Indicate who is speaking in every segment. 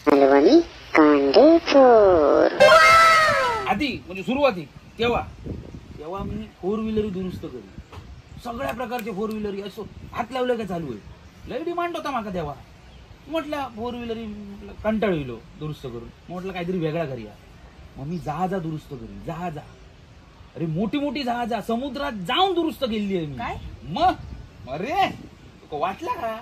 Speaker 1: मालवणी कांडेचोर.
Speaker 2: आधी म्हणजे सुरुवाती तेव्हा तेव्हा मी फोर व्हीलर दुरुस्त करी, सगळ्या प्रकारचे फोर व्हीलर असो हात लावलं काय चालू आहे, लय डिमांड होता माका तेव्हा. म्हटलं फोर व्हीलर कंटाळलो दुरुस्त करून, म्हटलं काहीतरी वेगळा करूया. मग मी जहाजा दुरुस्त करी, जहाजा, अरे मोठी मोठी जहाजा समुद्रात जाऊन दुरुस्त केली आहे मी. मग अरे तुका वाटला का?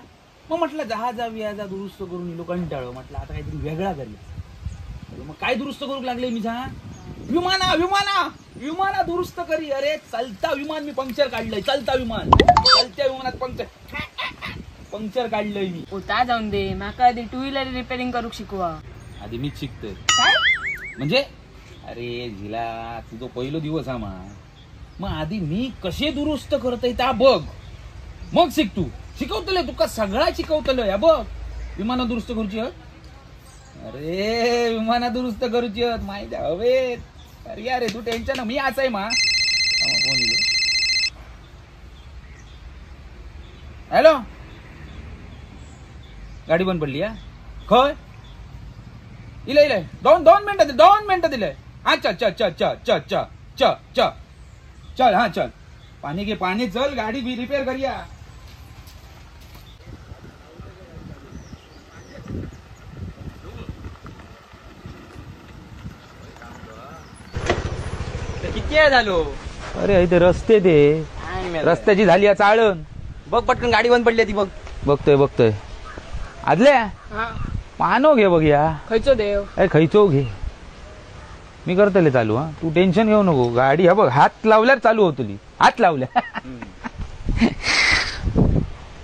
Speaker 2: मग म्हटलं जहाजा बिहाजा दुरुस्त करून इलो कंटाळलो, म्हटलं आता काहीतरी वेगळा करूया. मग काय दुरुस्त करू लागले मी? जा विमाना विमाना विमाना दुरुस्त करी. अरे चलता विमान मी पंक्चर काढलंय, चलता विमान, चलत्या विमानात पंक्चर पंक्चर काढलंय मी.
Speaker 3: होता जाऊन दे, माका आधी टू व्हीलर रिपेअरिंग करूक शिकवा.
Speaker 2: आधी मीच शिकतोय म्हणजे. अरे झिला तुझो पहिलो दिवस हा, मग आधी मी कसे दुरुस्त करतोय ता बघ, मग शिक तू. शिकवतले तुका सगळा शिकवतलं. या बघ विमाना दुरुस्त करूची हत, अरे विमाना दुरुस्त करूची हत माहिती हवेत. अरे अरे तू टेन्शन, मी आज आहे मा. फोन इलो. हॅलो, गाडी बंद पडली हा? खय इले इले दोन दोन मिनिटं दिले, 2 मिनिटं दिले. हा चल चल चल चल चल चल चल चल चल, हा चल पाणी घे, पाणी चल गाडी बी रिपेअर करूया.
Speaker 4: किती वेळ झालो?
Speaker 2: अरे इथे रस्ते ते रस्त्याची झाली चाळण.
Speaker 4: बघ पटकन गाडी बंद पडली ती बघ.
Speaker 2: बघतोय बघतोय. आदल्या पानो घे बघ या.
Speaker 3: खयचो देव?
Speaker 2: अरे खयचो घे, मी करतले चालू. हा तू टेन्शन घेऊ नको. गाडी हा बघ हात लावल्यावर चालू होतली, हात लावल्या.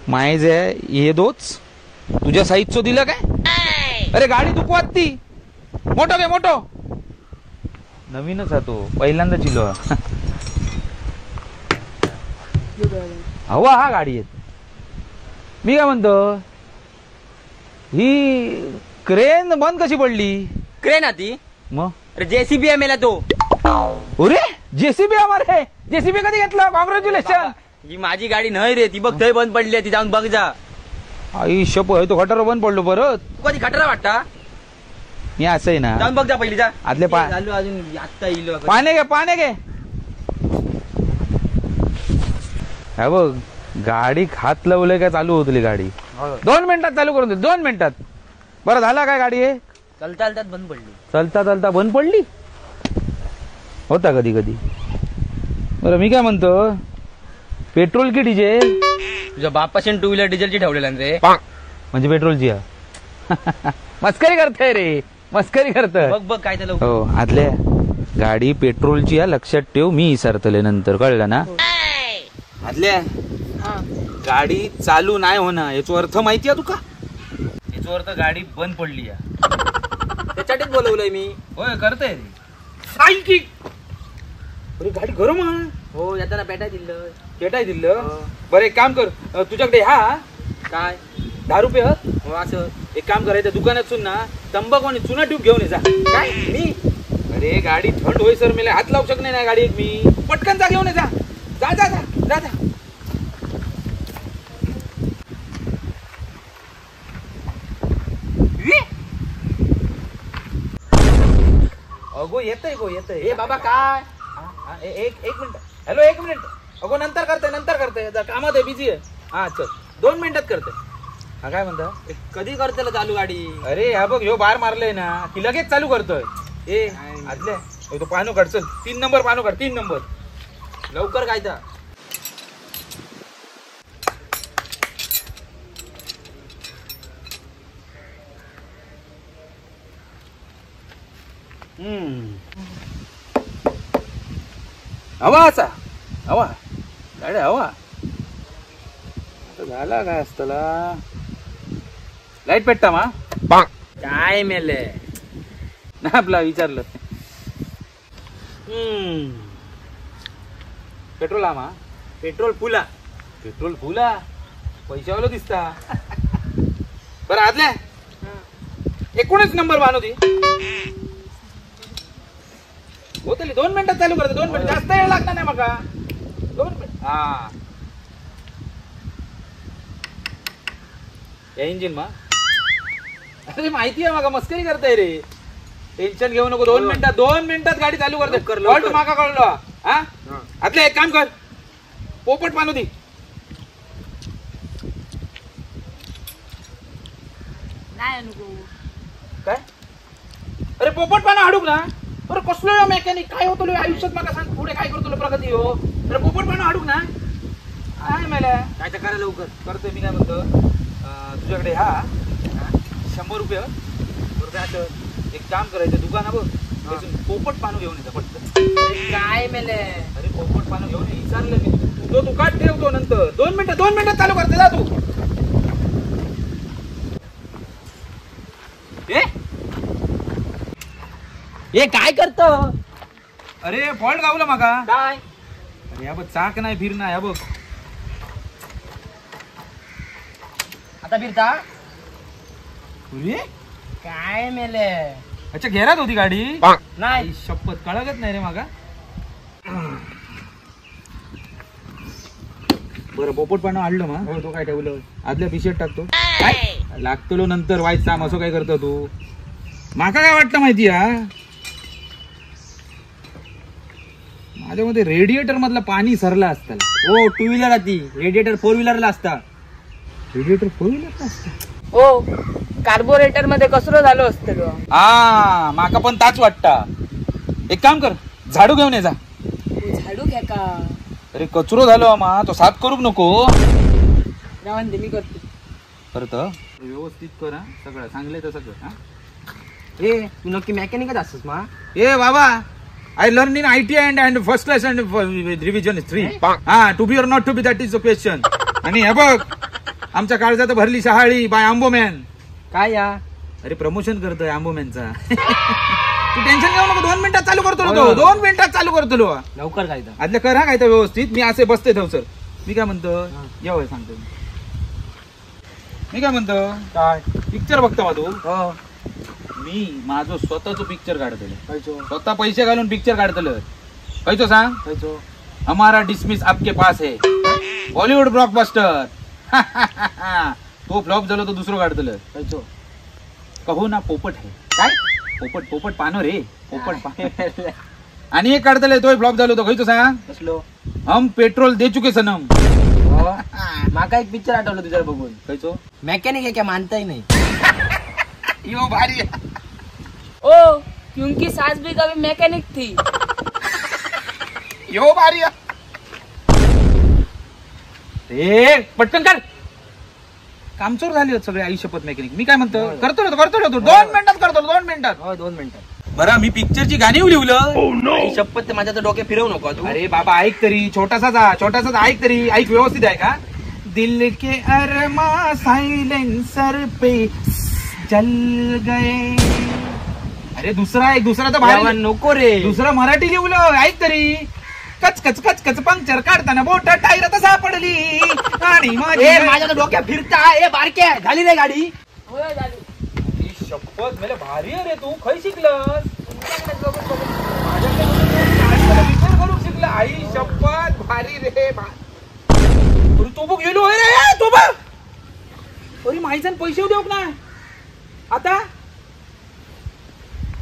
Speaker 2: मायज हे दोच तुझ्या साईजचो दिलं काय? अरे गाडी दुखवात ती. मोठो घे मोठो, नवीनच हा तो, पहिल्यांदा चिलो. हवा हा गाडी येत. मी काय म्हणतो, ही क्रेन बंद कशी पडली?
Speaker 4: क्रेन आती
Speaker 2: मग?
Speaker 4: अरे जेसीबी आहे मेला तो.
Speaker 2: अरे जेसीबी अरे जेसीबी कधी घेतला? कॉंग्रॅच्युलेशन.
Speaker 4: ही माझी गाडी नाही रे, ती बघ थंय बंद पडली, ती जाऊन बघ जा.
Speaker 2: आई शप, तो खटारो बंद पडलो परत.
Speaker 4: तू कधी खटारा वाटता?
Speaker 2: मी असं आहे ना,
Speaker 4: जाऊन बघ जा पहिली जा.
Speaker 2: आदले पा
Speaker 4: अजून आता इलो.
Speaker 2: पाणी घे पाणी घे. हा बघ गाडी हात लावलंय काय चालू होतली गाडी. 2 मिनिटात चालू करून दे, 2 मिनिटात. बरं झाला काय गाडी हे?
Speaker 4: चलता चलता बंद पडली.
Speaker 2: चलता चलता बंद पडली होता कधी कधी. बरं मी काय म्हणतो, पेट्रोल की डिझेल?
Speaker 4: तुझ्या बापाशी टू व्हीलर डिझेलची ठेवलेला रे.
Speaker 2: म्हणजे पेट्रोलची? हा मस्करी करतोय रे, मस्करी करतोय.
Speaker 4: बघ बघ काय झालं.
Speaker 2: हो आतल्या गाडी पेट्रोलची हा, लक्षात ठेव, मी विसरतले नंतर, कळलं ना? आदल्या गाडी चालू नाही होणार याचो अर्थ माहिती आहे तुका? याचो अर्थ गाडी बंद पडली आहे.
Speaker 4: त्याच्यासाठीच बोलवलंय मी.
Speaker 2: होय करतय रे. आई की अरे गाडी गरम आहे.
Speaker 4: हो येताना पेटाय दिलं.
Speaker 2: पेटाय दिलं? बरं एक काम कर, तुझ्याकडे हा
Speaker 4: काय
Speaker 2: 10 रुपये हत?
Speaker 4: हो असं
Speaker 2: एक काम करायचं, दुकानातून ना तंबाखू आणि चुना ट्यूब घेऊन ये जा.
Speaker 4: काय मी?
Speaker 2: अरे गाडी थंड होई सर, मला हात लावू शकत नाही गाडी एक मी. पटकन जा घेऊन ये जा जा जा जा जा. अगो येतय गो येतय.
Speaker 4: ए बाबा काय?
Speaker 2: एक एक मिनिट, हॅलो 1 मिनिट. अगो नंतर करते नंतर करते, कामात आहे बिझी आहे. हा चल 2 मिनिटात करते. हा काय म्हणता?
Speaker 4: कधी करते चालू गाडी?
Speaker 2: अरे हा बघ ह्यो बार मारलंय ना की लगेच चालू करतोय. ए आदले तो पानो काढ चल, 3 नंबर पानो काढ, 3 नंबर
Speaker 4: लवकर. काय तर
Speaker 2: हवा असा हवा गाडी हवा झाला काय असतला. लाईट पेटता मा
Speaker 4: काय मेले
Speaker 2: ना आपला विचारलं. पेट्रोल हा मा?
Speaker 4: पेट्रोल फुला.
Speaker 2: पेट्रोल फुला पैशावालो दिसता. बरं आदल्या 19 नंबर बानो ती होतली. 2 मिनिटात चालू करते, 2 मिनिट, जास्त वेळ लागणार नाही मका. 2 मिनिट. हा या इंजिन मा अरे माहिती आहे माका, मस्करी करताय रे. टेन्शन घेऊ नको, 2 मिनिटात 2 मिनिटात गाडी चालू करते. फॉल्ट माका कळलो. हा आतले एक काम कर, पोपट पानू दी.
Speaker 3: नाही नको.
Speaker 2: काय? अरे पोपट पानं हाडूक ना. अरे कसलो मेकॅनिक काय होतो आयुष्यात माका सांग, पुढे काय करतो प्रगती हो. अरे पोपट पानं हाडूक ना. काय मला
Speaker 4: काय तर करा लवकर.
Speaker 2: करतोय मी. काय म्हणतो तुझ्याकडे हा 100 रुपये रुपये. एक काम करायचं, दुकान बघ पोपट पानं घेऊन येतं पटकन.
Speaker 3: काय मेले?
Speaker 2: अरे पोपट पानं घेऊन ये, विचारलं मी. तो तू काट ठेवतो नंतर. 2 मिनिटं 2 मिनिटात चालू करते जा तू.
Speaker 4: ए काय करतो?
Speaker 2: अरे फॉल्ट गावला माका.
Speaker 4: काय?
Speaker 2: अरे या बघ चाक नाही फिरना, या बघ
Speaker 4: आता फिरता.
Speaker 2: अरे
Speaker 4: काय मेले?
Speaker 2: अच्छा घेरात होती गाडी
Speaker 4: नाही.
Speaker 2: शपथ कळगत नाही रे माका. बरं पोपट पानं आणलं मा.
Speaker 4: हो तो काय ठेवलं
Speaker 2: आदल्या पिशेत टाकतो. काय लागतलो नंतर वाईट साम असं काय करतो तू. माका काय वाटतं माहिती हा, माझ्यामध्ये रेडिएटर मधलं पाणी सरला असतं.
Speaker 4: हो टू व्हीलर ती, रेडिएटर फोर व्हीलरला असता.
Speaker 2: रेडिएटर फोर व्हीलरला असता?
Speaker 3: हो कार्बोरेटर मध्ये कसरो झालो असतो.
Speaker 2: हा माका पण ताच वाटता. एक काम कर, झाडू घेऊन ये जा.
Speaker 3: झाडू घ्या का?
Speaker 2: अरे कचरो झालो मा, तो साफ करूक नको.
Speaker 3: रावण दे मी करतो.
Speaker 2: करत व्यवस्थित कर सगळं, सांगले तसं कर. हा
Speaker 4: ए तू नक्की मेकॅनिकच असतोस मा?
Speaker 2: ए बाबा I learn in ITI and first class and revision 3. हा to be or not to be that is the question. आणि हे बघ आमच्या काळजात भरली शहाळी बाय आंबोमॅन.
Speaker 4: काय या?
Speaker 2: अरे प्रमोशन करतोय आंबोमॅनचा. तू टेन्शन घेऊ नको, 2 मिनिटात चालू करतो तो. 2 मिनिटात चालू करतो
Speaker 4: लवकर. काय
Speaker 2: आदल्या कर हा काय तर व्यवस्थित. मी असे बसते थव सर. मी काय म्हणतो या वय सांगतो मी. काय म्हणतो
Speaker 4: काय
Speaker 2: पिक्चर बघतो मा तू? मी माझं स्वतःच पिक्चर काढतलो, स्वतः पैसे घालून पिक्चर काढतलो. खयचो सांग?
Speaker 4: खयचो?
Speaker 2: हमारा डिसमिस आपके पास है, बॉलिवूड ब्लॉकबस्टर. तो फ्लॉप झालो तो दुसरं काढतलो.
Speaker 4: खयचो?
Speaker 2: कहो ना पोपट है.
Speaker 4: काय
Speaker 2: पोपट? पोपट पानो रे, पोपट पानो. आणि एक काढतले तो फ्लॉप झालो तो खयचो सांग?
Speaker 4: कसलो?
Speaker 2: हम पेट्रोल दे चुके सनम.
Speaker 4: माका एक पिक्चर आठवलं तुझ्या बघून.
Speaker 2: खयचो?
Speaker 4: मेकॅनिक आहे काय मानताही नाही.
Speaker 2: यो भारी.
Speaker 3: ओ क्योंकि सास भी कभी मैकेनिक थी.
Speaker 2: यो भारी. ए पटकन कर, कामचोर झाली सगळे आई शपथ मेकॅनिक. मी काय म्हणतो करतो ना, करतो ना तू. 2 मिनिटात करतो, 2 मिनिटात.
Speaker 4: हो 2 मिनिटात.
Speaker 2: बरं मी पिक्चरची गाणी लिहिलं.
Speaker 4: शपथ माझ्या तर डोके फिरवू नको तू.
Speaker 2: अरे बाबा ऐक तरी, छोटासा जा, छोटासा ऐक तरी, ऐक व्यवस्थित आहे का. दिल के अरमा सायलेन्सर पे जल गए. अरे दुसरा एक, दुसरा तर भारी
Speaker 4: नको रे.
Speaker 2: दुसरा मराठी लिहिलं ऐक तरी. कच कच कच कच पंक्चर काढताना बोट टायरात सापडली आणि
Speaker 4: माझ्या तर डोक्यात फिरता. ए बारक्या झाली नाही गाडी?
Speaker 3: झाली.
Speaker 2: शपथ मला भारी रे तू. खय शिकलस? रिपेअर करू शिकला. आई शपथ भारी रे. अरे तो बघ गेलो रे, तो बघ. अरे माहिती पैसे देऊ ना आता.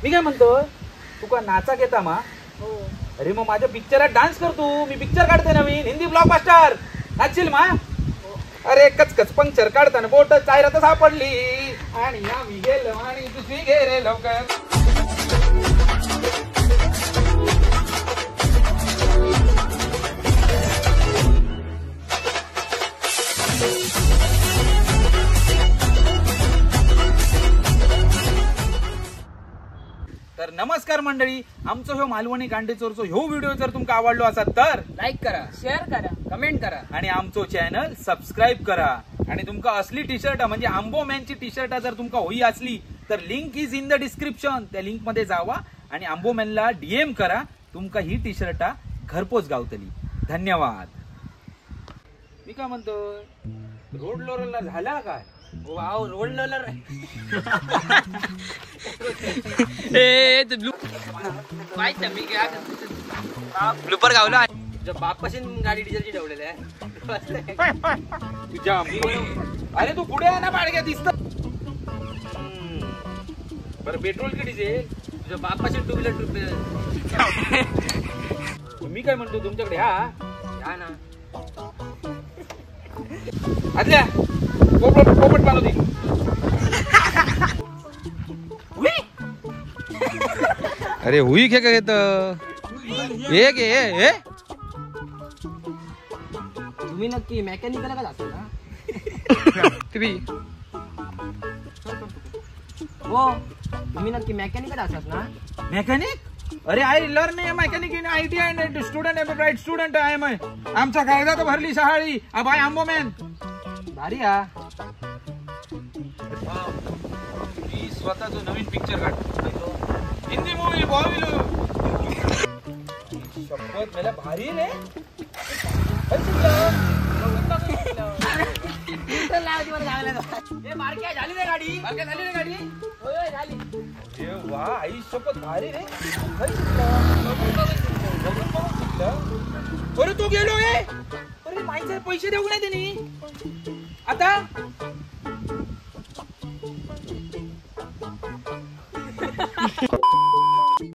Speaker 2: मी काय म्हणतो तुका नाचा घेता मा? अरे मग माझ्या पिक्चरात डान्स कर तू. मी पिक्चर काढते नवीन हिंदी ब्लॉकबस्टर. नाचशील मा? अरे कचकच पंक्चर काढताना बोट चायरात सापडली आणि आम्ही गेलो आणि दुसरी घे रे लवकर. तर नमस्कार मंडळी, आमचो ह्यो मालवणी कांडेचोरचो ह्यो व्हिडिओ जर तुमका आवडलो असा तर
Speaker 4: लाईक करा,
Speaker 3: शेअर करा,
Speaker 4: कमेंट करा
Speaker 2: आणि आमचो चॅनल सबस्क्राईब करा. आणि तुमका असली टी शर्ट म्हणजे आंबो मॅनची टी शर्ट जर तुमका होई असली तर link is in the description. त्या लिंक मध्ये जावा आणि आंबो मॅनला डीएम करा, तुमका ही टी शर्ट घरपोच गावतली. धन्यवाद. मी काय म्हणतो रोड रोलरला झाला काय?
Speaker 4: वाव रोड रोलर.
Speaker 3: ए
Speaker 4: ब्लूपर गावला बापाशीन गाडी डिझेलची ठेवलेली आहे.
Speaker 2: तुझ्या अरे तू पुढे आहे ना बाळग्या दिसत. बरं पेट्रोल की डिझेल?
Speaker 4: तुझ्या बापाशी टू व्हीलर रुपये.
Speaker 2: मी काय म्हणतो तुमच्याकडे हा
Speaker 4: या ना
Speaker 2: आदल्या पोपट पोपट बनवते.
Speaker 5: अरे हुई खे काय तर एक हे
Speaker 4: तुम्ही नक्की मेकॅनिकल का जातो ना?
Speaker 5: तुम्ही
Speaker 4: हो तुम्ही नक्की मेकॅनिकल असास ना?
Speaker 2: मेकॅनिक? अरे I learn mechanic in I T and student bright student I am. आमचा कायदा तर भरली सहाळी बाय आंबो मॅन. भारी हा. मी स्वतःच नवीन पिक्चर काढतो, हिंदी मूवी बॉलिवूड. शपथ मला भारी रे.
Speaker 4: झाली रे गाडी,
Speaker 2: झाली रे गाडी.
Speaker 3: होय झाली.
Speaker 2: अरे वा आई शपथ भारी रे. बघून बघून शिकलं. अरे तू गेलो ए. अरे माहिती पैसे देऊ नाही त्यांनी आता.